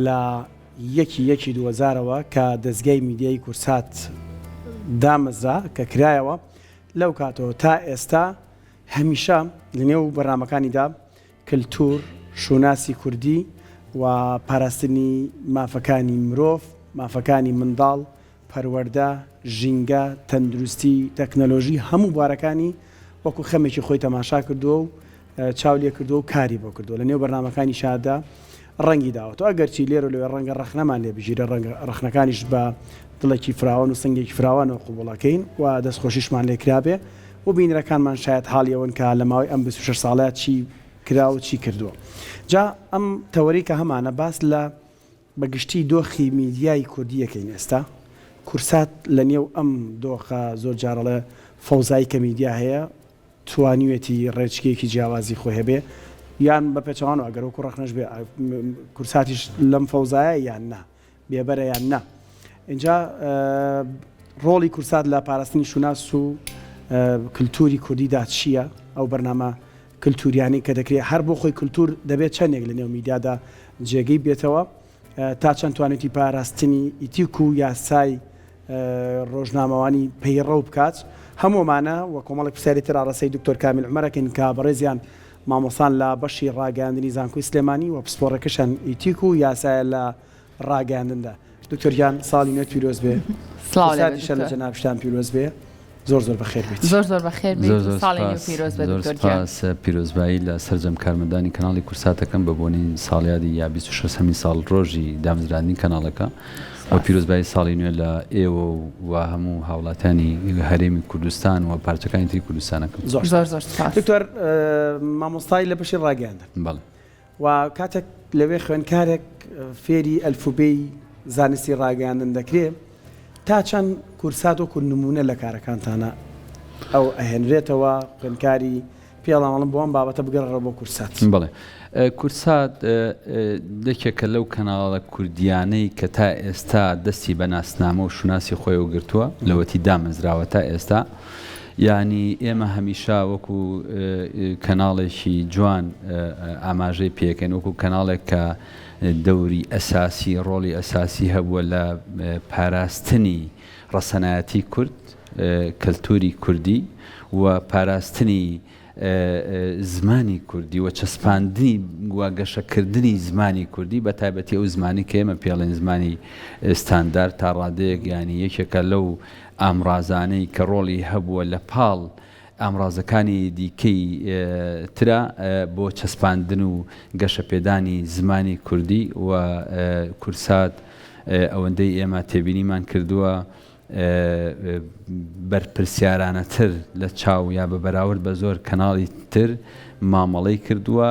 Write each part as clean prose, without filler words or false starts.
لە یەکی یەکی دووەزارەوە کە دەزگای میدیایی کورسات دامەزرا کە کرایەوە لەو کاتەوە تا ئێستا هەمیشە لەنێو بەرنامەکانیدا کلتور، شوناسی کوردی و پاراستنی مافەکانی مرۆڤ، مافەکانی منداڵ، پەروەردە، ژینگە، تەندروستی، تەکنەلۆژی هەموو بوارەکانی وەکو خەمێکی خۆی تەماشا کردووە و چاو لێ کردووە و کاری بۆ کردووە لە نێو بەرنامەکانی شادا ڕەنگی داوەتەوە ئەگەرچی لێرە و لەوێ ڕەنگە ڕەخنەمان لێ بگیرێ ڕەنگە ڕەخنەکانیش بە دڵێکی فراوان و سنگێکی فراوانەوە قبوڵ ئەکەین و دەستخۆشیشمان لێ کرابێ و بینەرەکانمان شایەت حاڵی ئەوەن کە لە ماوەی ئەم 26 ساڵەیا چی کرا و چی کردووە جا ئەم تەوەرەی کە هەمانە باس لە بە گشتی دۆخی میدیای کوردی ئەکەین ئێستا کورسات لە نێو ئەم دۆخە زۆر جار ئەڵێ فەوزایی کە میدیا هەیە توانیوێتی ڕێچکەیەکی جیاوازی خۆی هەبێ یان بە پێچەوانەوە ئەگەر وەکو ڕەخنەش بێ کورساتیش لەم فەوزایە یان نا بێبەرە یان نا ئینجا ڕۆڵی کورسات لە پاراستنی شوناس و کللتوری کوردیدا چییە ئەو بەرنامە کلتوریانەی کە دەکرێت هەر بۆ خۆی کلتور دەبێت چەندێک لە نێو میدیادا جێگەی بێتەوە تا چەند توانێتی پاراستنی ئیتیک و یاسای ڕۆژنامەوانی پەیڕەو بکات هەموو ئەمانە و کۆمەڵێک پرسیاری تر ئاڕاستەی دکتۆر کامیل عومەر ئەکەین کە بەڕێزیان مامۆستان لە بەشی ڕاگەیاندنی زانکۆی سلێمانی و پسپۆڕەکەشیان ئیتیک و یاسایە لە ڕاگەیاندندا. دکتۆر گیان ساڵی نوێت پیرۆز بێ. سڵاو لێ بێ ساتیشە لە دکتۆر. جەنابشتان پیرۆز بێ. زۆر زۆر بەخێر بێیت. زۆر زۆر بەخێر بێیت زۆر و زۆر ساڵی نوێ سپاس پیرۆز بێ زۆر دکتۆر گیان. سپاس پیرۆزبایی لە سەرجەم کارمەندانی کەناڵی کوردسات ئەکەم بە بۆنەی ساڵیادی یا 26 هەمین ساڵڕۆژی دامەزراندنی کەناڵەکە و سپاس. پیرۆزبایی ساڵی نوێ لە ئێوە و هەموو هاوڵاتیانی هەرێمی کوردستان و پارچەکانی تری کوردستان ئەکەم. زۆر زۆر سپاس. زۆر سپاس. دکتۆر مامۆستای لە بەشی ڕاگەیاندن. بەڵێ. و کاتێک لەوێ خوێندکارێک فێری ئەلفوبێی زانستی ڕاگەیاندن دەکرێ، تا چەند کورسات وەکو نموونە لە کارەکانتانا ئەو ئەهێنرێتەوە، خوێندکاری پێڵام ئەڵێم بۆ ئەم بابەتە بگەڕێڕەوە بۆ کورسات. بەڵێ کورسات یەکێکە لەو کەناڵە کوردییانەی کە تا ئێستا دەستی بە ناسنامە و شوناسی خۆیەوە گرتووە، لەوەتی دامەزراوە تا ئێستا. یانی ئێمە هەمیشە وەکو کەناڵێکی جوان ئاماژەی پێکەین وەکو کەناڵێک کە دەوری ئەساسی ڕۆڵی ئەساسی هەبووە لە پاراستنی ڕەسەنایەتی کورد کەلتوری کوردی و پاراستنی زمانی کوردی و چەسپاندنی و گەشەکردنی زمانی کوردی بە تایبەتی ئەو زمانی کە ئێمە پێڵێن زمانی ستاندارد تا ڕادەیەک یانی یەکێکە لەو ئامڕازانەی کە ڕۆڵی هەبووە لە پاڵ ئامڕازەکانی دیکەی ترا بۆ چەسپاندن و گەشەپێدانی زمانی کوردی و کورسات ئەوەندەی ئێمە تێبینیمان کردووە بەرپرسیارانەتر لە چاو یا بە بەراورد بە زۆر کەناڵی تر مامەڵەی کردووە،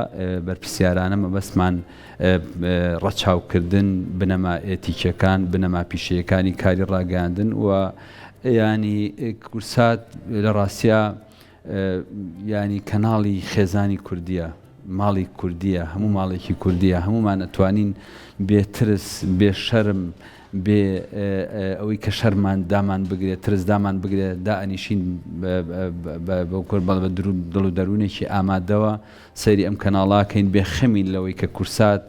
بەرپرسیارانە مەبەستمان ڕەچاوکردن بنەما ئێتیکیەکان، بنەما پیشەیەکانی کاری ڕاگەیاندن و یانی کورسات لە ڕاستیا یانی کەناڵی خێزانی کوردیە، ماڵی کوردیە، هەموو ماڵێکی کوردیە، هەموومان ئەتوانین بێ ترس، بێ شەرم، بێ ئەوەی کە شەرمان دامان بگرێ، ترس دامان بگرێ، دائەنیشین بە دڵ و دەروونێکی ئامادەوە سەیری ئەم کەناڵە کەین، بێ خەمین لەوەی کە کورسات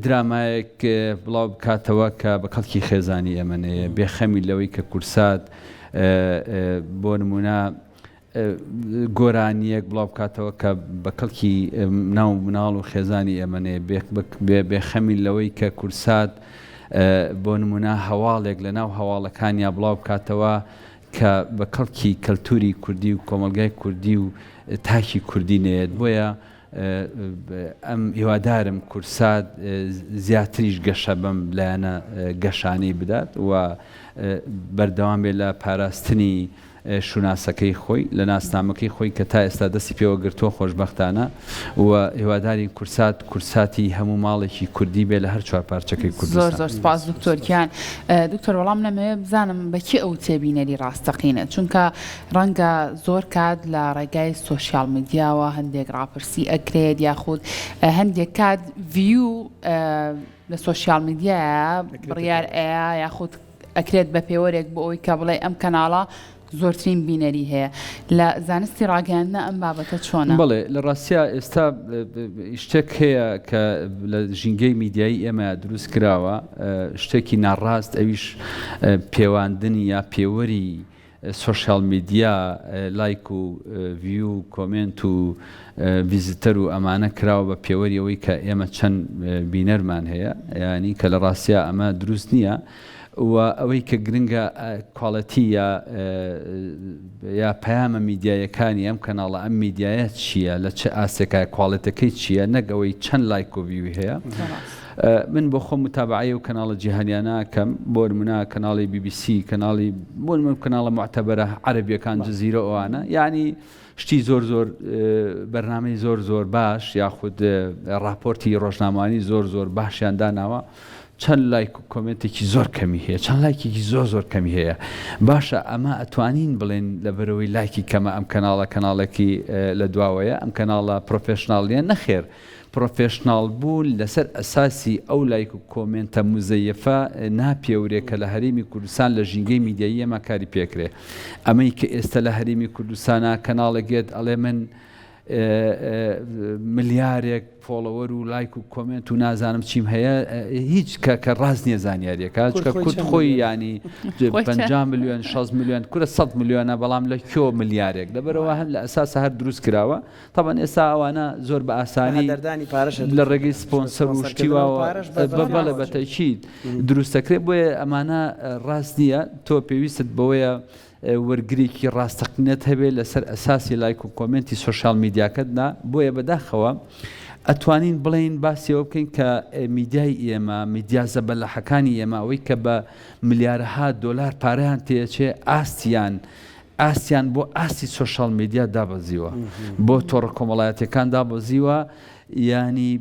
درامایەک بڵاو بکاتەوە کە بە کەڵکی خێزانی ئێمە نەیە، بێ خەمین لەوەی کە کورسات بۆ نموونە گۆرانییەک بڵاو بکاتەوە کە بە کەڵکی ناو مناڵ و خێزانی ئێمە نەیە، بێ خەمین لەوەی کە کورسات بۆ نموونە هەواڵێک لە ناو هەواڵەکانیا بڵاو بکاتەوە کە بە کەڵکی کەلتوری کوردی و کۆمەڵگای کوردی و تاکی کوردی نەیەت بۆیە ئەم هیوادارم کورسات زیاتریش گەشە بەم لایەنە گەشانەی بدات و بەردەوام بێت لە پاراستنی شوناسەکەی خۆی، لە ناسنامەکەی خۆی کە تا ئێستا دەستی پێوە گرتووە خۆشبەختانە و هیوادارین کورسات کورساتی هەموو ماڵێکی کوردی بێ لە هەر چوار پارچەکەی زۆر کوردستان. زۆر سپاس دکتۆر گیان. دکتۆر وەڵام نەمەوێ بزانم بە کێ ئەوترێ بینەری ڕاستەقینە چونکە ڕەنگە زۆر کات لە ڕێگای سۆشیال میدیاوە هەندێک ڕاپرسی ئەکرێت یاخود هەندێک کات view لە سۆشیال میدیایە بڕیار ئەیا یاخود ئەکرێت بە پێوەرێک بۆ ئەوەی کە بڵێ ئەم کەناڵە. زۆرترین بینەری هەیە. لە زانستی ڕاگەیاندنا ئەم بابەتە چۆنە؟ بەڵێ، لە ڕاستیا ئێستا شتێک هەیە کە لە ژینگەی میدیایی ئێمە دروست کراوە، شتێکی ناڕاست ئەویش پێواندنی یا پێوەری social media لایک و view و comment و visitor و ئەمانە کراوە بە پێوەری ئەوەی کە ئێمە چەند بینەرمان هەیە یانی کە لە ڕاستیا ئەمە دروست نییە و ئەوەی کە گرنگە quality یا یا پەیامە میدیایەکانی ئەم کەناڵە ئەم میدیایە چییە لە چ ئاستێکە quality ەکەی چییە نەک ئەوەی چەند لایک و view ی هەیە من بۆ خۆم متابعەی ئەو کەناڵە جیهانیانە ئەکەم بۆ نمونە کەناڵی بی بی سی کەناڵی بۆ نمونە کەناڵە معتەبەرە عەرەبیەکان جزیرە ئەوانە یعنی شتی زۆر زۆر بەرنامەی زۆر زۆر باش یاخود ڕاپۆرتی ڕۆژنامەوانی زۆر زۆر باشیان داناوە چەند لایک و comment ێکی زۆر کەمی هەیە چەند لایکێکی زۆر زۆر کەمی هەیە باشە ئەمە ئەتوانین بڵێن لەبەرەوەی لایکی کەمە ئەم کەناڵە کەناڵێکی لە دواوەیە ئەم کەناڵە professional نیە نەخێر professional بوون لەسەر ئەساسی ئەو لایک و comment ە موزەیەفە ناپێورێ کە لە هەرێمی کوردستان لە ژینگەی میدیایی ئێمە کاری پێکرێ. ئەمەی کە ئێستە لە هەرێمی کوردستانا کەناڵێک یەت ئەڵێ من ملیارێک follower و لایک و comment و نازانم چیم هەیە هیچ کە کە ڕاست نییە زانیاریەکە چکە کورد خۆی ینی 50 میلیۆن 6 میلیۆن کورە 100 میلیۆنە بەڵام لە کۆ ملیارێک لەبەرەوە هەر لە ئەساسە هەر دروست کراوە تەبعەن ئێستا ئەوانە زۆر بە ئاسانی لە ڕێگەی سپۆنسەر و شتی واوە بەڵێ بە تەئکید دروست دەکرێت بۆیە ئەمانە ڕاست نییە تۆ پێویستت بەوەیە وەرگرێکی ڕاستەقینەت هەبێت لەسەر ئەساسی لایک و comment ی social media کەت نا بۆیە بەداخەوە ئەتوانین بڵێین باسی ئەوە بکەین کە میدیای ئێمە میدیا زەبەلاحەکانی ئێمە ئەوەی کە بە ملیارەها دۆلار پارەیان تێچێ ئاستیان ئاستیان بۆ ئاستی social media دابەزیوە، بۆ تۆڕە کۆمەڵایەتیەکان دابەزیوە، یانی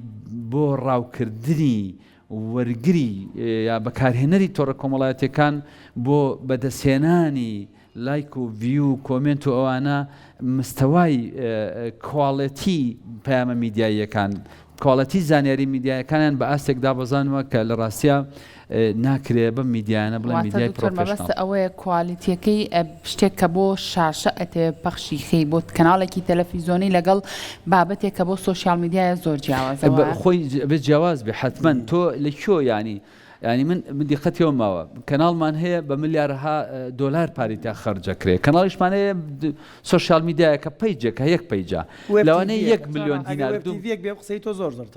بۆ ڕاوکردنی وەرگری یا بەکارهێنەری تۆڕە کۆمەڵایەتیەکان بۆ بەدەستهێنانی لایک و view و comment و ئەوانە مستەوای quality پەیامە میدیاییەکان quality زانیاری میدیایەکانیان بە ئاستێک دابەزانوە کە لە ڕاستیا ناکرێ بەم میدیایانە بڵێن واتە میدیای دکتۆر مەبەستە professional. ئەوەیە quality ەکەی شتێک کە بۆ شاشە ئەتەوێ پەخشی کەی بۆ کەناڵێکی تەلەفیزۆنی لەگەڵ بابەتێک کە بۆ social media یە زۆر جیاوازە وایە؟ خۆی ئەبێ جیاواز بێ حەتمەن تۆ لە کوێ یانی یانی من من دیقەتی ئەوم ماوە کەناڵمان هەیە بە ملیارەها دۆلار پارەی تیا خەرج ئەکرێ کەناڵیشمان هەیە social media یەکە page ێکە یەک page ە لەوانەیە یەک ملیۆن دینار دوو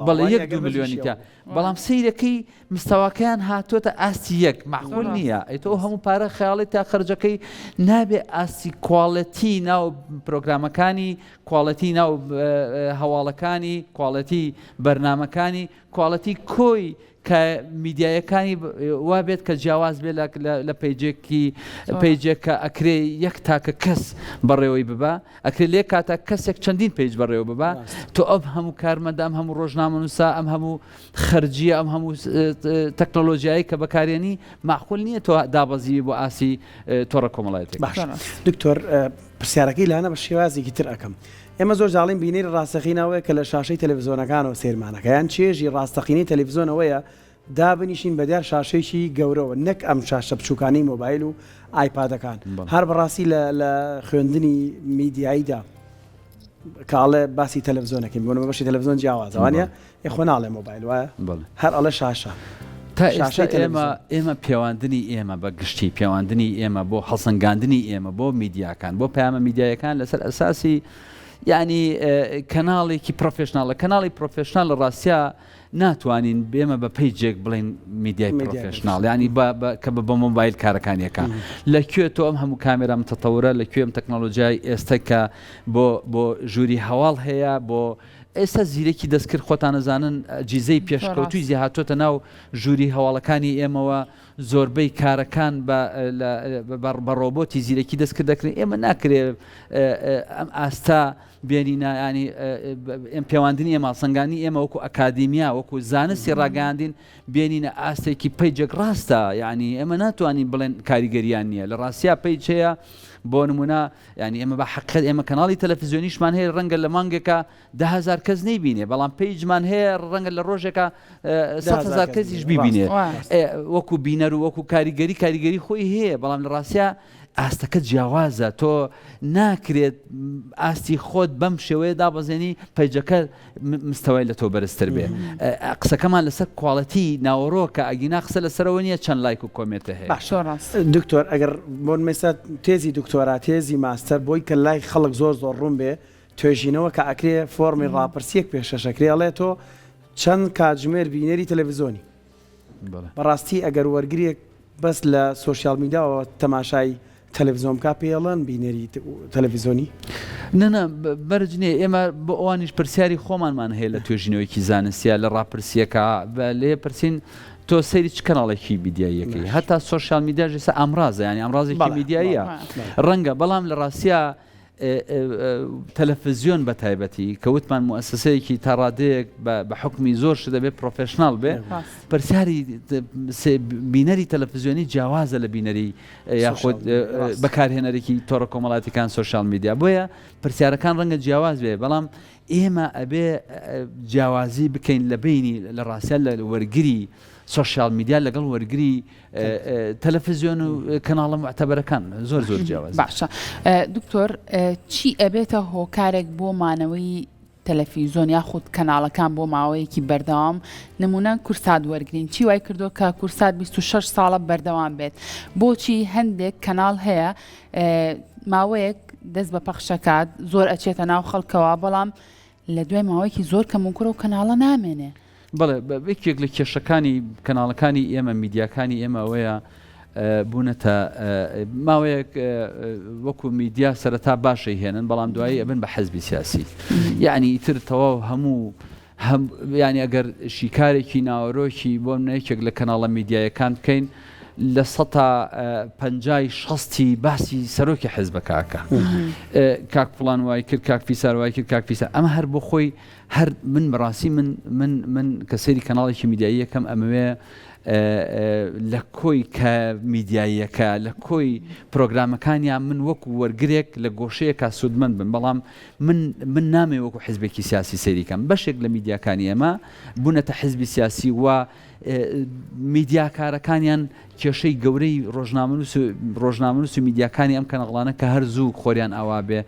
بەڵێ یەک دوو ملیۆنی تیا بەڵام سەیرەکەی مستەواکەیان هاتۆتە ئاستی یەک مەعقول نییە ئەی تۆ هەموو پارە خەیاڵی تا خەرجەکەی نابێ ئاستی quality ناو پرۆگرامەکانی quality ناو هەواڵەکانی quality بەرنامەکانی quality کۆی کە میدیایەکانی وا بێت کە جیاواز بێت لە page ێکی page ێک کە ئەکرێ یەک تاکە کەس بەڕێوەی ببا ئەکرێ لێ کاتە کەسێک چەندین page بەڕێوە ببا تۆ ئەم هەموو کارمەندە ئەم هەموو ڕۆژنامەنووسە ئەم هەموو خەرجیە ئەم هەموو تەکنۆلۆژیایی کە بەکارێنی معقول نییە تۆ دابەزیوی بۆ ئاسی تۆڕە کۆمەڵایەتیەکان. باش دکتۆر پرسیارەکەی لانە بە شێوازێکی تر ئەکەم ئێمە زۆر جاڵین بینەری ڕاستەقینە ئەوەیە کە لە شاشەی تەلەفزیۆنەکانەوە سەیرمانەکە یان چێژی ڕاستەقینەی تەلەفزیۆن ئەوەیە دابنیشین بە دیار شاشەیەکی گەورەوە نەک ئەم شاشە بچووکانەی مۆبایل و ئایپادەکان هەر بەڕاستی لە لە خوێندنی میدیاییدا کە ئەڵێ باسی تەلەفزیۆنەکەین بۆ نموونە بەشی تەلەفزیۆن جیاوازە وانە ئێ خۆ ناڵێ مۆبایل وایە هەر ئەڵێ شاشە تا ئێستا ئێمە ئێمە پێواندنی ئێمە بە گشتی پێواندنی ئێمە بۆ هەڵسەنگاندنی ئێمە بۆ میدیاکان بۆ پەیامە میدیایەکان لەسەر ئەساسی یعنی کەناڵێکی professional ە کەناڵی professional لە ڕاستیا ناتوانین بێمە بە page ێک بڵێن میدیای professional ینی کە بە بە مۆبایل کارەکانیەکە لە کوێ تۆ ئەم هەموو کامێرا متەتەورە لە کوێم تەکنەلۆژیای ئێستا کە بۆ بۆ ژووری هەواڵ هەیە بۆ ئێستا زیرەکی دەستکرد خۆتان ئەزانن ئەجیزەی پێشکەوتووی زی هاتۆتە ناو ژووری هەواڵەکانی ئێمەوە زۆربەی کارەکان بە بە ڕۆبۆتی زیرەکی دەستکرد دەکرێن ئێمە ناکرێ ئەم ئاستە بێنینە ینی ئێم پێواندنی ئێمە هەڵسەنگانی ئێمە وەکو ئەکادیمیا وەکو زانستی ڕاگەیاندین بێنینە ئاستێکی page ێک ڕاستە یعنی ئێمە ناتوانین بڵێن کاریگەریان نییە لە ڕاستیا page هەیە بۆ نمونە یانی ئێمە بە حەقیقەت ئێمە کەناڵی تەلەفزیۆنیشمان هەیە ڕەنگە لە مانگێکا 10000 کەس نەیبینێ بەڵام page مان هەیە ڕەنگە لە ڕۆژێکا 1000 کەسیش بیبینێ وەکو بینەر و وەکو کاریگەری کاریگەری خۆی هەیە بەڵام لە ڕاستیا. ئاستەکە جیاوازە تۆ ناکرێت ئاستی خۆت بەم شێوەیە دابەزێنی پەیجەکە مستەوای لە تۆ بەرزتر بێ قسەکەمان لەسەر quality ناوەڕۆکە ئەگینا قسە لەسەرەوە نییە چەند لایک و comment ە هەیە. باشە دکتۆر ئەگەر بۆ مێستا تێزی دکتۆرا تێزی ماستەر بۆی کە لای خەڵک زۆر زۆر ڕوون بێ توێژینەوە کە ئەکرێ فۆڕمی ڕاپرسیەک پێشکەشەکرێ ئەڵێ تۆ چەند کاتژمێر بینەری تەلەڤزیۆنی بەڕاستی ئەگەر وەرگرێک بەس لە سۆشیال میدیاوە تەماشای تەلەڤزیۆن بکا پێی ئەڵێن بینەری تەلەڤزیۆنی؟ نا نا مەرج نییە ئێمە بۆ ئەوانیش پرسیاری خۆمانمان هەیە لە توێژینەوەیەکی زانستیا لە ڕاپرسیەکە لێ پرسین تۆ سەیری چ کەناڵێکی میدیاییەکەی هەتا سۆشیال میدیاش ئێستا ئامرازە یانی ئامرازێکی میدیاییە ڕەنگە بەڵام لە ڕاستیا تەلەفزیۆن بە تایبەتی کە وتمان موئەسەسەیەکی تا ڕادەیەک بە حوکمی زۆر شت دەبێت professional بێ پرسیاری بینەری تەلەفزیۆنی جیاوازە لە بینەری یاخود بەکارهێنەرێکی تۆڕە کۆمەڵاتیکان سۆشیال میدیا بۆیە پرسیارەکان ڕەنگە جیاواز بێ بەڵام ئێمە ئەبێ جیاوازی بکەین لە بینی لە ڕاستە لە وەرگری سۆشیال میدیا لەگەڵ وەرگری تەلەفزیۆن و کەناڵە موعتەبەرەکان زۆر زۆر جیاواز. باشە دکتۆر چی ئەبێتە هۆکارێک بۆ مانەوەی تەلەفیزۆن یاخود کەناڵەکان بۆ ماوەیەکی بەردەوام نمونە کورسات وەرگین چی وای کردو کە کورسات 26 ساڵە بەردەوام بێت بۆچی هەندێک کەناڵ هەیە ماوەیەک دەست بە پەخشەکات زۆر ئەچێتە ناو خەڵکەوە بەڵام لە دوای ماوەیەکی زۆر کەم و کوڕ و کەناڵە نامێنێ. بەڵێ یەکێک لە کێشەکانی کەناڵەکانی ئێمە میدیاکانی ئێمە ئەوەیە بوونەتە ماوەیەک وەکو میدیا سەرەتا باشەی هێنن بەڵام دوایی ئەبن بە حەزبی سیاسی یعنی ئیتر تەواو هەموو هەم یعنی ئەگەر شیکارێکی ناوەرۆکی بۆ منە یەکێک لە کەناڵە میدیایەکان بکەین لە سەتا پەنجای شەستی باسی سەرۆکی حزبەکەکە کاک فڵان وای کرد کاک فیسار وای کرد کاک فیسار ئەمە هەر بۆ خۆی هەر من بەڕاستی من من من کە سەیری کەناڵێکی میدیایی یەکەم ئەمەوێ لە کۆی کە میدیاییەکە لە کۆی پرۆگرامەکانیان من وەکو وەرگرێک لە گۆشەیەکا سوودمەند بم بەڵام من من نامەوێ وەکو حزبێکی سیاسی سەیری کەم بەشێک لە میدیاکانی ئێمە بوونەتە حزبی سیاسی و میدیاکارەکانیان کێشەی گەورەی ڕۆژنامەنووس و ڕۆژنامەنووس و میدیاکانی ئەم کەناڵانە کە هەر زوو خۆریان ئاوا بێ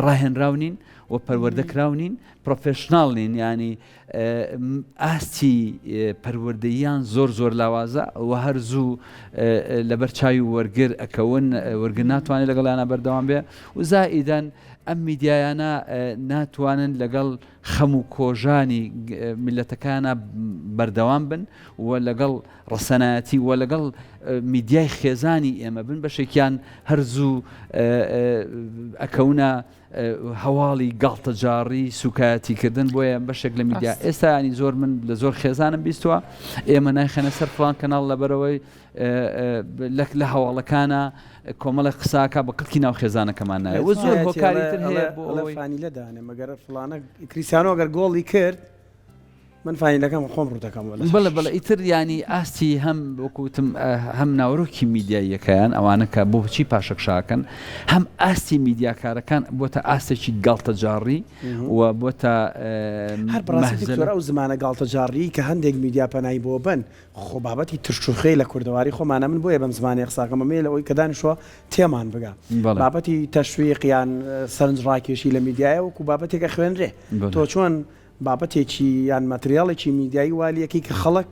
ڕاهێنراو نین و پەروەردە کراو نین professional نین یانی ئاستی پەروەردەییان زۆر زۆر لاوازە و هەر زوو لەبەر چاوی وەرگر ئەکەون وەرگر ناتوانێت لەگەڵیانە بەردەوام بێ و زائیدەن ئەم میدیایانە ناتوانن لەگەڵ خەم و کۆژانی میللەتەکانە بەردەوام بن و لەگەڵ ڕەسەنایەتی و لەگەڵ میدیای خێزانی ئێمە بن بەشێکیان هەر زوو ئەکەونە هەواڵی گاڵتەجاڕی سوکایەتی کردن بۆیە بەشێک لە میدیا ئێستا ینی زۆر من لە زۆر خێزانم بیستوە ئێمە نایخەنە سەر فڵان کەناڵ لەبەرەوەی لەک لە هەواڵەکانە کۆمەڵە قساکە بە کڵکی ناو خێزانەکەمان نایە و زۆر هۆکاری تر هەیە بۆ ئەوەی فانیلە دانێ مەگەر فڵانە کریستیانۆ گەر گۆڵی کرد من فانیلەکەم خۆم ڕووتەکەمەوە لەسەر بەڵێ بەڵێ ئیتر یانی ئاستی هەم وەکو وتم هەم ناوەرۆکی میدیاییەکەیان ئەوانە کە بۆچی پاشەکشاکەن هەم ئاستی میدیاکارەکان بۆتە ئاستێکی گاڵتەجاڕی و بۆتە هەر بەڕاستی دکتۆر ئەو زمانە گاڵتەجاڕیی کە هەندێک میدیا پەنای بۆ بەن خۆ بابەتی ترش و خوێی لە کوردەواری خۆمانە من بۆیە بەم زمانەی قساکەم ئەمەیە لەوەی کە دانیشتووە تێمان بگا بابەتی تەشویق یان سەرنجڕاکێشی لە میدیایە وەکو بابەتێک ئەخوێنرێ تۆ چۆن بابەتێکی یان ماتریاڵێکی میدیایی وا لێکەی کە خەڵک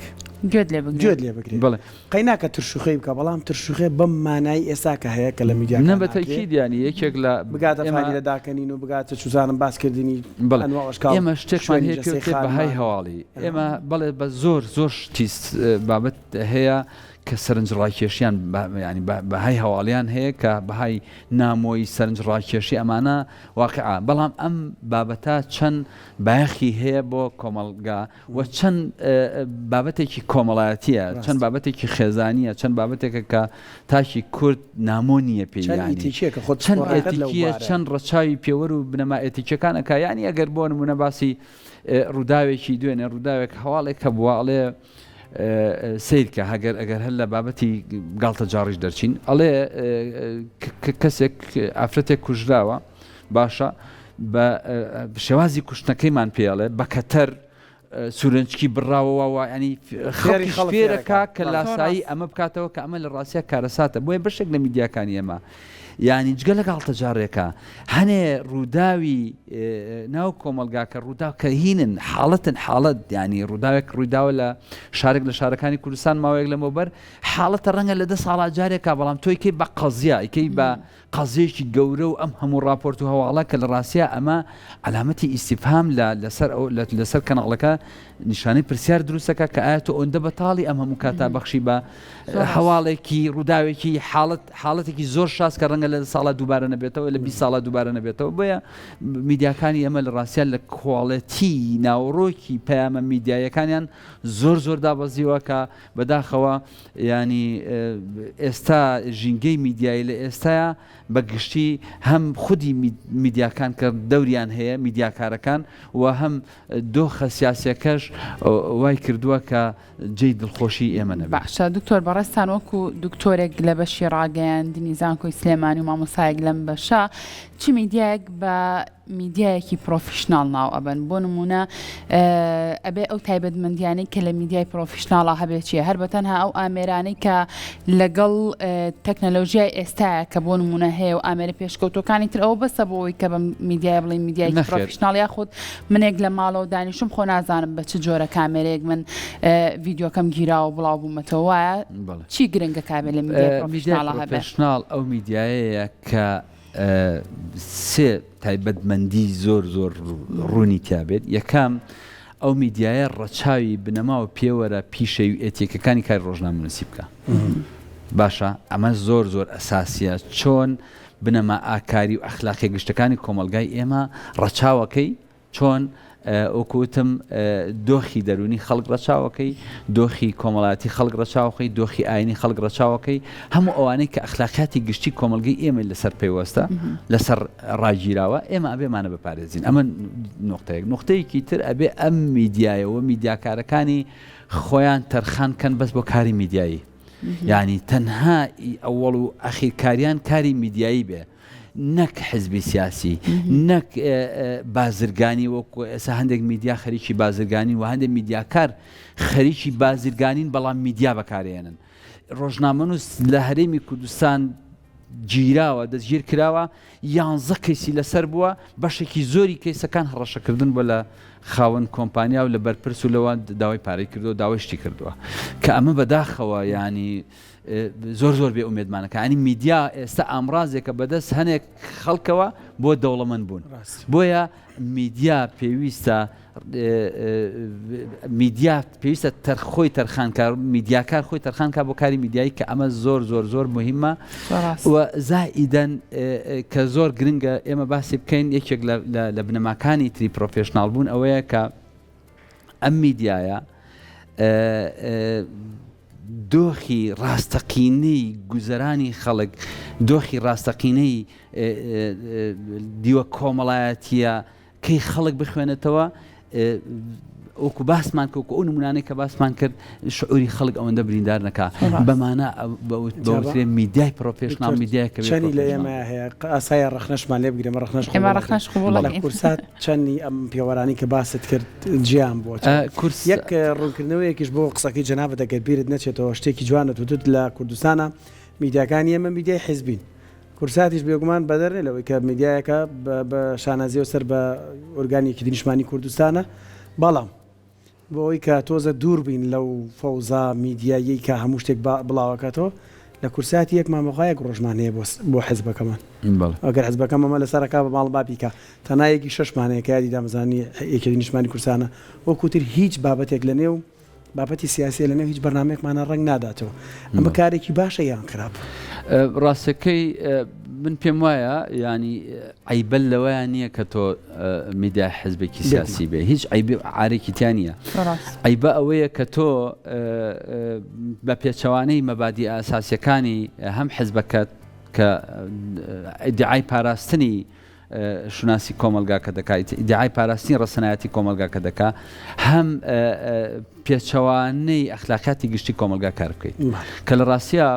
گوێت لێ بگرێ. گوێت لێ بگرێ. بەڵێ. قەی ناکە ترشوخێی بکا بەڵام ترشوخێ بەم مانای ئێستا کە هەیە کە لە میدیاکان نە بە ئاکرێ. تەئکید یانی یەکێک لە بگاتە ئێمە. فانیلە داکەنین و بگاتە چوزانم باس کردنی بەڵێ ئەنواع و ئەشکاڵ ئێمە شتێکمان شوێنی هەیە جەستەی پێوترێ بەهای خانمان. هەواڵی ئێمە بەڵێ بە زۆر زۆر شتی بابەت هەیە کە سەرنجڕاکێشیان بە یانی بە بەهای هەواڵیان هەیە کە بەهای نامۆیی سەرنجڕاکێشی ئەمانە واقیعە بەڵام ئەم بابەتە چەند بایەخی هەیە بۆ کۆمەڵگا و چەند بابەتێکی کۆمەڵایەتیە چەند بابەتێکی خێزانیە چەند بابەتێکە کە تاکی کورد نامۆ نییە پێی چەند ئێتیکیە چەند ڕەچاوی پێوەر و بنەما ئێتیکیەکان ئەکا یانی ئەگەر بۆ نمونە باسی ڕووداوێکی دوێنێ ڕووداوێک هەواڵێک هەبووە ئەڵێ سیرکە هەگەر ئەگەر هەر لە بابەتی گاڵتە جاڕیش دەرچین ئەڵێ کەسێک ئافرەتێک کوژراوە باشە بە شێوازی کوشتنەکەیمان پێڵێ بە کەتەر. سورنجکی بڕاوە وا وا ینی خەڵکی فێرەکە کە لاسایی ئەمە بکاتەوە کە ئەمە لە ڕاستیا کارەساتە بۆیە بەشێک لە میدیاکانی ئێمە یانی جگە لە گاڵتەجاڕێکە هەنێ ڕووداوی ناو کۆمەلگاکە ڕووداو کە هینن حاڵەتن حاڵەت ینی ڕووداوێک ڕوویداوە لە شارێک لە شارەکانی کوردستان ماوەیەک لەمەوبەر حاڵەتە ڕەنگە لە دە ساڵا جارێکا بەڵام تۆی کەی بە قەزیا کەی بە قەزیەکی گەورە و ئەم هەموو ڕاپۆرت و هەواڵە کە لە ڕاستیا ئەمە عەلامەتی ئیستیفهام لە لەسەر ئەو لەسەر کەناڵەکە نیشانەی پرسیار دروستەکە کە ئایا تۆ ئەوەندە بەتاڵی ئەم هەموو کاتە بەخشی بە هەواڵێکی ڕووداوێکی حاڵەت حاڵەتێکی زۆر شاز کە ڕەنگە لە ساڵا دووبارە نەبێتەوە لە 20 ساڵا دووبارە نەبێتەوە بۆیە میدیاکانی ئەمە لە ڕاستیا لە کواڵێتی ناوەڕۆکی پەیامە میدیایەکانیان زۆر زۆر دابەزیوە کە بەداخەوە یانی ئێستا ژینگەی میدیایی لە ئێستایا بە گشتی هەم خودی میدیاکان کە دەوریان هەیە میدیاکارەکان و هەم دۆخە سیاسیەکەش وای کردووە کە جێی دڵخۆشی ئێمە نەبێت. باشە دکتۆر بەڕێزتان وەکو دکتۆرێک لە بەشی ڕاگەیاندنی زانکۆی سلێمانی و مامۆستایەک لەم بەشە چ میدیایەک بە میدیایەکی پرۆفیشناڵ ناو ئەبەن بۆ نمونە ئەبێ ئەو تایبەتمەندیانەی کە لە میدیای پرۆفیشناڵا هەبێ چیە هەر بەتەنها ئەو ئامێرانەی کە لەگەڵ تەکنەلۆژیای ئێستاە کە بۆ نمونە هەیە و ئامێرە پێشکەوتوەکانی تر ئەوە بەسە بۆ ئەوەی کە بە میدیای بڵێن میدیای پرۆفیشناڵ یاخود منێک لە ماڵەوە دانیشم خۆ نازانم بە چ جۆرە کامێرەیەک من ڤیدیۆکەم گیراوە بڵاو بوومەتەوە وایە چی گرنگە کابێ لە میدیای پرۆفیشناڵا هەبێ؟ پرۆفیشناڵ ئەو میدیایەیە کە سێ تایبەتمەندی زۆر زۆر ڕوونی تیابێت، یەکەم، ئەو میدیایە ڕەچاوی بنەما و پێوەرە پیشەیی و ئێتیکەکانی کاری ڕۆژنامەنووسی بکا. باشە ئەمە زۆر زۆر ئەساسیە، چۆن بنەما ئاکاری و ئەخلاقیە گشتەکانی کۆمەڵگای ئێمە ڕەچاوەکەی، چۆن وەکو وتم دۆخی دەروونی خەڵک ڕەچاوەکەی، دۆخی کۆمەڵایەتی خەڵک ڕەچاوەکەی، دۆخی ئاینی خەڵک ڕەچاوەکەی، هەموو ئەوانەی کە ئەخلاقیاتی گشتی کۆمەڵگەی ئێمەی لەسەر پەیوەستە، لەسەر ڕاگیراوە، ئێمە ئەبێ ئەمانە بپارێزین. ئەمە نوقتەیەک. نوقتەیەکی تر ئەبێ ئەم میدیایە و میدیاکارەکانی خۆیان تەرخان کەن بەس بۆ کاری میدیایی. یانی تەنها ئەوەڵ و ئەخیر کاریان کاری میدیایی بێ. نەک حزبی سیاسی، نەک بازرگانی وەکو ئێستا هەندێک میدیا خەریکی بازرگانین و هەندێک میدیاکار خەریکی بازرگانین بەڵام میدیا بەکارێنن. ڕۆژنامەنووس لە هەرێمی کوردستان گیراوە، دەستگیر کراوە، یانزە کەیسی لەسەر بووە، بەشێکی زۆری کەیسەکان هەڕەشەکردن بووە لە خاوەن کۆمپانیا و لە بەرپرس و لەوان داوای پارەی کردووە، داوای شتی کردووە. کە ئەمە بەداخەوە یانی زۆر زۆر بێ ئومێدمانەکە ینی میدیا ئێستا ئامرازێکە بەدەست هەنێک خەڵکەوە بۆ دەوڵەمەند بوون بۆیە میدیا پێویستە میدیا پێویستە تەرخۆی تەرخانکار میدیاکار خۆی تەرخانکە بۆ کاری میدیایی کە ئەمە زۆر زۆر زۆر مهمە و زائیدەن کە زۆر گرنگە ئێمە باسی بکەین یەکێک لە بنەماکانی تری پرۆفێشناڵ بوون ئەوەیە کە ئەم میدیایە دۆخی ڕاستەقینەی گوزەرانی خەڵک، دۆخی ڕاستەقینەی دیوە کۆمەڵایەتییە کەی خەڵک بخوێنێتەوە، وەکو باسمان کرد، وەکو ئەو نمونانەی کە باسمان کرد، شعوری خەڵک ئەوەندە بریندار نەکا. بەمانە بەوترێ میدیای پرۆفێشناڵ میدیایەکە بێ چەنی لە ئێمە هەیە ئاسایە ڕەخنەشمان لێ بگرێ، ئێمە ڕەخنەش ئێمە ڕەخنەش قبوڵ لە کورسات چەنی ئەم پێوەرانەی کە باست کرد جیان بۆ یەک ڕوونکردنەوەیەکیش بۆ قسەکەی جەنابت ئەگەر بیرت نەچێتەوە شتێکی جوانت وتت لە کوردستانا میدیاکانی ئێمە میدیای حیزبین کوردساتیش بێگومان بەدەر نیە لەوەی کە میدیایەکە بە شانازیەوە سەر بە ئۆرگانی یەکێتی نیشتمانی کوردستانە بەڵام بۆ ئەوەی کە تۆزە دوور بین لەو فەوزا میدیاییەی کە هەموو شتێک بڵاوەکاتەوە، لە کورساتی یەک مامەخوا یەک ڕۆژمان هەیە بۆ حزبەکەمان. ئەگەر حزبەکەم ئەمە لەسەر ئەکا بە ماڵ با بیکا. تەنها یەکی شەشمان هەیە کە یادی دامەزراندنی یەکێتی نیشتمانی کوردستانە. وەکو تر هیچ بابەتێک لە نێو بابەتی سیاسیە لە نێو هیچ بەرنامەیەکمانا ڕەنگ ناداتەوە. ئەمە کارێکی باشە یان خراپ؟ ڕاستەکەی من پێم وایە یانی عەیبە لەوەیا نییە کە تۆ میدیای حزبێکی سیاسی بێ هیچ عەیبی عارێکی تیا نییە عەیبە ئەوەیە کە تۆ بە پێچەوانەی مەبادی ئاساسیەکانی هەم حزبەکەت کە ئیدعای پاراستنی شوناسی کۆمەلگاکە دەکات ئیدعای پاراستنی ڕەسەنایەتی کۆمەلگاکە دەکا هەم پێچەوانەی ئەخلاقیاتی گشتی کۆمەلگا کار بکەیت کە لە ڕاستیا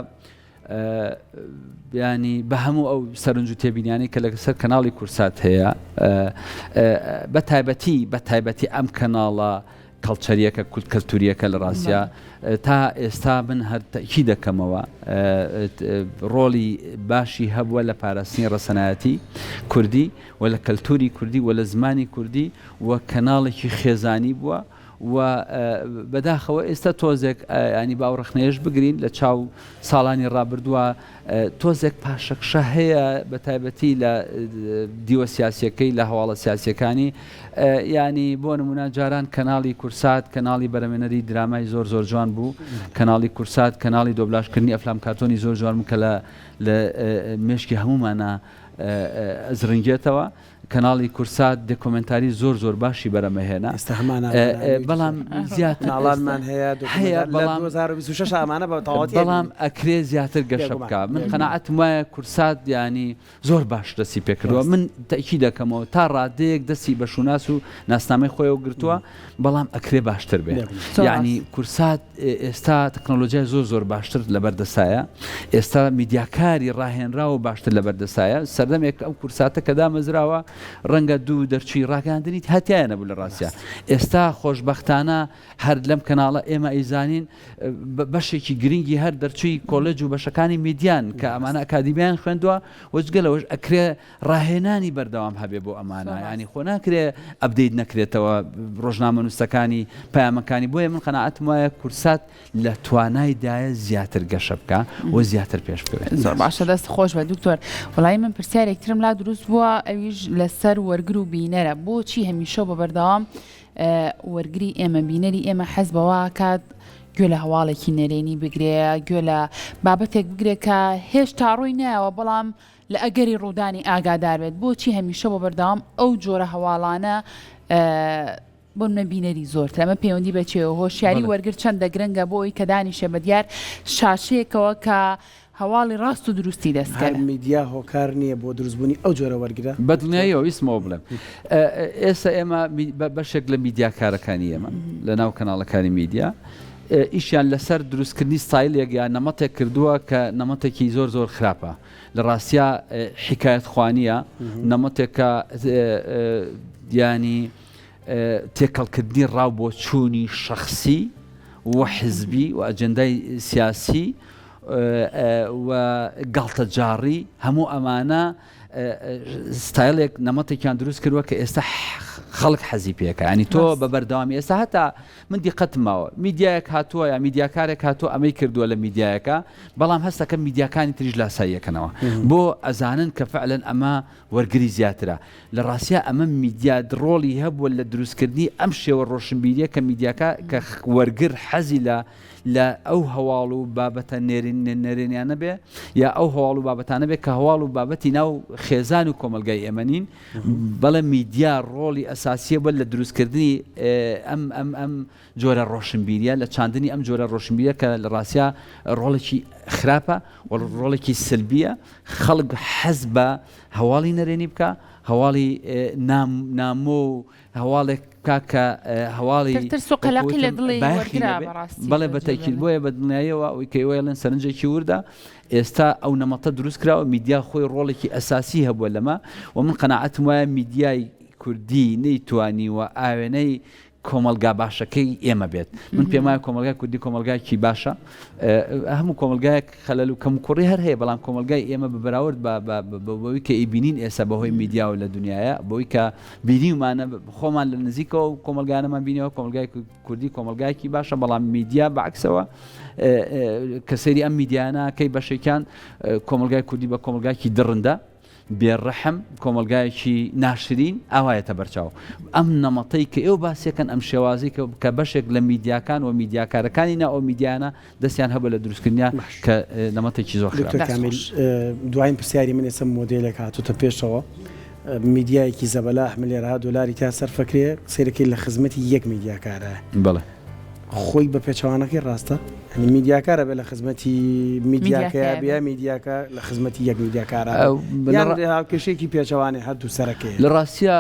ینی بە هەموو ئەو سەرنج و تێبینیانەی کە لەسەر کەناڵی کورسات هەیە بە تایبەتی بە تایبەتی ئەم کەناڵە. کەڵچەریەکە کولت کەلتوریەکە لە ڕاستیا تا ئێستا من هەر تەئکید دەکەمەوە ڕۆڵی باشی هەبووە لە پاراستنی ڕەسەنایەتی کوردی و لە کەلتوری کوردی و لە زمانی کوردی و کەناڵێکی خێزانی بووە و بەداخەوە ئێستا تۆزێک ینی باو ڕەخنەیەش بگرین لە چاو ساڵانی ڕابردووە تۆزێک پاشەکشە هەیە بە تایبەتی لە دیوە سیاسیەکەی لە هەواڵە سیاسیەکانی یانی بۆ نمونە جاران کەناڵی کورسات کەناڵی بەرەمێنەری درامای زۆر زۆر جوان بوو کەناڵی کورسات کەناڵی دۆبلاشکردنی ئەفلام کارتۆنی زۆر جوان بوو کە لە لە مێشکی هەموومانە ئەزرنگێتەوە کەناڵی کورسات دێکۆمێنتاری زۆر زۆر باشی بەرەمەهێنا ئێستا هەمان ئامانە بەڵام زیاتر ناڵانمان هەیە هەیە لە بەڵام 2026 ئەمانە بە تەواوەتی بەڵام ئەکرێ زیاتر گەشە بێگومان بکا من بێگومان. قەناعەتم وایە کورسات یانی زۆر باش دەستی پێکردووە ڕاستە. من تەئکید دەکەمەوە تا ڕادەیەک دەستی بە شوناس و ناسنامەی خۆیەوە گرتووە بەڵام ئەکرێ باشتر بێ بێگومان. زۆر یانی ڕاست. کورسات ئێستا تەکنۆلۆجیای زۆر زۆر باشتر لەبەر دەستایە، ئێستا میدیاکاری ڕاهێنراو باشتر لەبەر دەستایە، سەردەمێک ئەم کورساتە کە دامەزراوە ڕەنگە دوو دەرچووی ڕاگەیاندنی هەتیایە نەبوو لە ڕاستیا، ئێستا خۆشبەختانە هەر لەم کەناڵە ئێمە ئەیزانین بەشێکی گرنگی هەر دەرچووی کۆلێج و بەشەکانی میدیان کە ئەمانە ئەکادیمیان خوێندووە و جگە لەوەش ئەکرێ ڕاهێنانی بەردەوام هەبێ بۆ ئەمانە یانی خۆ ناکرێ update نەکرێتەوە ڕۆژنامەنووسەکانی پەیامەکانی بۆیە من قەناعەتم وایە کورسات لە توانای دایە زیاتر گەشە بکا و زیاتر پێش بکەوێت. زۆر باشە دەست خۆش بێت دکتۆر وەڵایی من پرسیارێک ترم لا دروست بووە ئەویش لەسەر وەرگر و بینەرە بۆچی هەمیشە بە بەردەوام وەرگری ئێمە بینەری ئێمە حەز بەوە کات گوێ لە هەواڵێکی نەرێنی بگرێ گوێ لە بابەتێک بگرێ کە هێشتا ڕووی نایەوە بەڵام لە ئەگەری ڕوودانی ئاگادار بێت، بۆچی هەمیشە بۆ بەردەوام ئەو جۆرە هەواڵانە بۆ نمونە بینەری زۆرتر ئەمە پەیوەندی بە چیەوە هۆشیاری وەرگر چەندە گرنگە بۆ ئەوی کە دانیشێ بە دیار شاشەیەکەوە کە هەواڵی ڕاست و دروستی دەست هەر کەوێ. میدیا هۆکار نییە بۆ دروستبوونی ئەو جۆرە وەرگرە؟ بە دڵنیاییەوە ویستم ئەوە بڵێم ئێستا ئێمە بەشێک لە میدیاکارەکانی ئێمە لە ناو کەناڵەکانی میدیا ئیشیان لەسەر دروستکردنی ستایلێک یا نەمەتێک کردووە کە نەمەتێکی زۆر زۆر خراپە لە ڕاستیا حیکایەت خوانیە نەمەتێکە ینی تێکەڵکردنی ڕاو بۆ چوونی شخصی و حزبی و ئەجندای سیاسی و گاڵتەجاڕی هەموو ئەمانە ستایلێک نەمەتێکیان دروست کردووە کە ئێستا خەڵک حەزی پێکە ینی تۆ بە بەردەوامی ئێستا هەتا من دیقەتم ماوە میدیایەک هاتووە یا میدیاکارێک هاتووە ئەمەی کردووە لە میدیایەکە بەڵام هەستەکە میدیاکانی تریش لاساییەکەنەوە بۆ ئەزانن کە فعلەن ئەمە وەرگری زیاترە لە ڕاستیا ئەمە میدیا ڕۆڵی هەبووە لە دروستکردنی ئەم شێوە ڕۆشنبیریە کە میدیاکە کە وەرگر حەزی لە لە ئەو هەواڵ و بابەتە نەرێنیانە بێ یا ئەو هەواڵ و بابەتانە بێ کە هەواڵ و بابەتی ناو خێزان و کۆمەلگای ئێمە نین بەڵێ میدیا ڕۆڵی ئەساسیە بووە لە دروستکردنی ئەم ئەم ئەم جۆرە ڕۆشنبیریە لە چاندنی ئەم جۆرە ڕۆشنبیرە کە لە ڕاستیا ڕۆڵێکی خراپە و ڕۆڵێکی سلبیە خەڵک حەز بە هەواڵی نەرێنی بکە هەواڵی نامۆ و هەواڵێک بکا کە هەواڵی ترس و قەلەقی لە دڵی بایەخی وەرگرا نەبێ بەڕاستی بەڵێ بە بە تەئکید جێ بۆیە بە دڵنیاییەوە ئەوەی کە ئێوە ئەڵێن سەرنجێکی وردە ئێستا ئەو نەمەتە دروست کراوە میدیا خۆی ڕۆڵێکی ئەساسی هەبووە لەمە و من قەناعەتم وایە میدیای کوردی نەیتوانیوە ئاوێنەی کۆمەڵگا باشەکەی ئێمە بێت من پێم وایە کۆمەڵگای کوردی کۆمەڵگایەکی باشە هەموو کۆمەڵگایەک خەلەل و کەموکوڕی هەر هەیە بەڵام کۆمەڵگای ئێمە بە بەراورد بە بە بەوەی کە ئەیبینین ئێستا بەهۆی میدیاوە لە دنیایە بەوەی کە بینیومانە خۆمان لە نزیکەوە و کۆمەڵگانەمان بینیەوە کۆمەڵگای کوردی کۆمەڵگایەکی باشە بەڵام میدیا بەعکسەوە کە سەیری ئەم میدیانە کەی بەشێکیان کۆمەڵگای کوردی بە کۆمەڵگایەکی دڕندە بێ ڕەحم، کۆمەڵگایەکی ناشرین ئاوایەتە بەرچاو. ئەم نەمەتەی کە ئێوە باسیەکەن، ئەم شێوازەی کە کە بەشێک لە میدیاکان و میدیاکارەکانی ناو ئەو میدیایانە دەستیان هەبووە لە دروستکردنیا باش. کە نەمەتێکی زۆر دکتۆر خراپە. دەست کامیل خۆش. دواین پرسیاری من ئێستا مۆدێلێک هاتۆتە پێشەوە میدیایەکی زەبەلاح ملێرها دۆلاری تیا سەرفەکرێ سەیرەکەی لە خزمەتی یەک میدیاکارایە بەڵێ. خۆی بە پێچەوانەکەی ڕاستە؟ یانی میدیاکار ئەبێ لە خزمەتی میدیاکەیا بێ یا میدیاکە لە خزمەتی یەک میدیاکارا بێ یان هاوکێشەیەکی پێچەوانەی هەردوو سەرەکەیە؟ لە ڕاستیا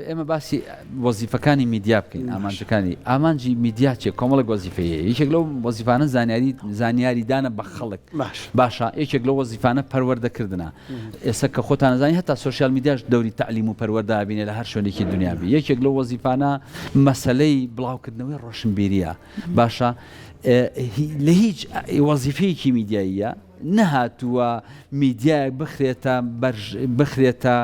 ئێمە باسی وەزیفەکانی میدیا بکەین ئامانجەکانی ئامانجی میدیا چیە کۆمەڵێک وەزیفەی هەیە یەکێک لەو وەزیفانە زانیاری زانیاریدانە بە خەڵک باش باشە یەکێک لەو وەزیفانە پەروەردەکردنە ئێستا کە خۆتان ئەزانی هەتا سۆشیال میدیاش دەوری تەعلیم و پەروەردە ئەبینێ لە هەر شوێنێکی دنیا بی یەکێک لەو وەزیفانە مەسەلەی بڵاوکردنەوەی ڕۆشنبیریە باشە لە هیچ وەزیفەیەکی میدیاییە نەهاتووە میدیایەک بخرێتە بخرێتە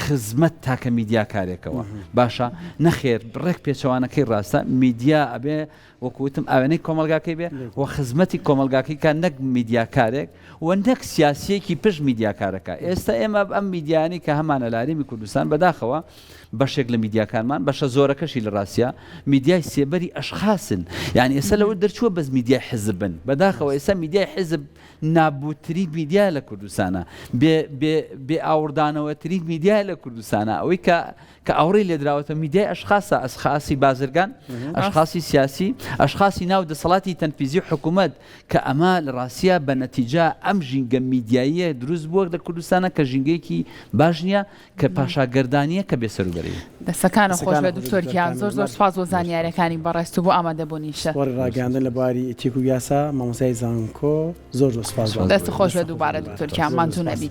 خزمەت تاکە میدیاکارێکەوە باشە نەخێر ڕێک پێچەوانەکەی ڕاستە میدیا ئەبێ وەکو وتم ئاوێنەی کۆمەڵگاکەی بێ و خزمەتی کۆمەڵگاکەی کە نەک میدیاکارێک و نەک سیاسیەکی پشت میدیاکارەکە ئێستا ئێمە ئەم میدیانی کە هەمانە لە هەرێمی کوردستان بەداخەوە بەشێک لە میدیاکانمان بەشە زۆرەکەشی لە ڕاستیا میدیای سێبەری ئەشخاسن یعنی ئێستا لەوە دەرچووە بەس میدیای حزب بن بەداخەوە ئێستا میدیای حزب نابوترین میدیا لە کوردستانە بێ بێ بێ ئاوڕدانەوەترین میدیا لە کوردستانە ئەوەی کە کە ئاوڕی لێدراوەتە میدیای ئەشخاسە، ئەسخاسی بازرگان، ئەشخاسی سیاسی، ئەشخاسی ناو دەسەڵاتی تەنفیزی حکوومەت، کە ئەمە لە ڕاستیا بە نەتیجە ئەم ژینگە میدیاییە دروست بووە لە کوردستانا کە ژینگەیەکی باش نییە، کە پاشاگەردانییە، کە بێسەروبەرەیە. دەستەکانت خۆش بێت دکتۆر گیان زۆر زۆر سوپاس بۆ زانیاریەکانی بەڕێزت و بۆ ئامادەبوونیشت. پسپۆڕی ڕاگەیاندن لە بواری ئیتیک و یاسا، مامۆستای زانکۆ، زۆر زۆر سوپاس بۆ دەستت خۆش بێت دووبارە دکتۆر گیان ماندوو نەبی.